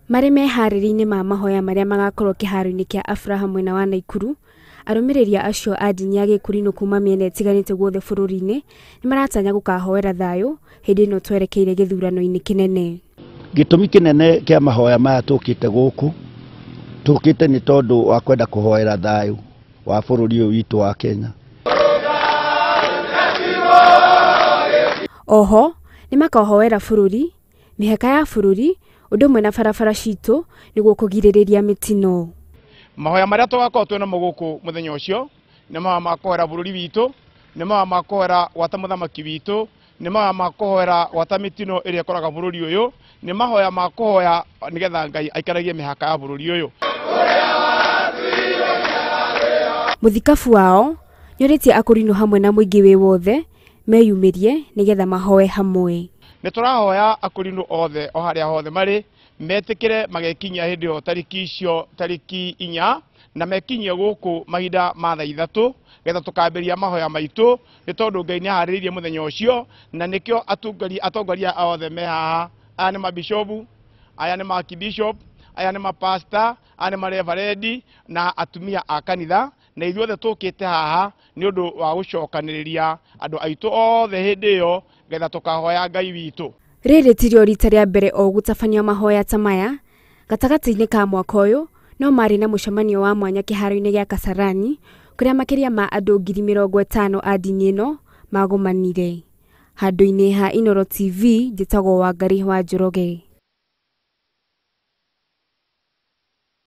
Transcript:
Marĩ meharĩria-inĩ ma mahoya marĩa magakorwo kĩharo-inĩ kĩa Afraha mwena wa Naikuru, arũmĩrĩri acio a ndini ya Gĩkũrinũ kuma mĩena ĩtiganĩte guothe bũrũri-inĩ nĩ maratanya gũkahoera thayũ hĩndĩ ĩno twerekeire gĩthurano-inĩ kĩnene. Gĩtũmi kĩnene kĩa mahoya maya tũkĩte gũkũ, tũkĩte nĩ tondũ wa kwenda kũhoera thayũ wa bũrũri ũyũ witũ wa Kenya. Oho nĩ makahoera bũrũri, mĩhaka ya bũrũri, ũndũ ũmwe na barabara citũ nĩguo kũgirĩrĩria mĩtino. Mahoya marĩa tũgakorwo twĩ namo gũkũ mũthenya ũcio nĩ mahoya ma kũhoera bũrũri witũ, nĩ mahoya ma kũhoera gwata mũthamaki witũ, nĩ mahoya ma kũhoera gwata mĩtino ĩrĩa ĩkoraga bũrũri ũyũ, nĩ mahoya ma kũhoya nĩgetha Ngai aikaragie mĩhaka ya bũrũri ũyũ. Mũthikabu wao nĩorĩtie akũrinũ hamwe na mũingĩ wĩ wothe meyumĩrie nĩgetha mahoe hamwe. Nĩ tũrahoya akũrinũ othe o harĩa hothe marĩ metĩkĩre magekinyia hĩndĩ ĩyo tarĩki icio tarĩki 4 na mekinyie gũkũ mahinda ma thaa 3 getha tũkambĩrĩria mahoya maitũ, nĩ tondũ Ngai nĩ aharĩrĩirie mũthenya ũcio, na nĩkĩo atongoria othe me haha. Aya nĩ mabishopu, aya nĩ makibishop, aya nĩ mapasta, aya nĩ mareverendi na atumia a kanitha, na ithuothe tũkĩte haha nĩ ũndũ wa gũcokanĩrĩria andũ aitũ othe hĩndĩ ĩyo getha tũkahoya Ngai witũ. Rĩrĩ ti rĩo rita rĩa mbere o gũtabania mahoya ta maya gatagatĩ-inĩ ka mwaka ũyũ, no marĩ na mũcemanio wa mwanya kĩharo-inĩ gĩa Kasarani kũrĩa makĩria ma andũ 50,000 a ndini ĩno magomanire. Handũ-inĩ ha Inooro TV, njĩtagwo Wangari wa Njoroge.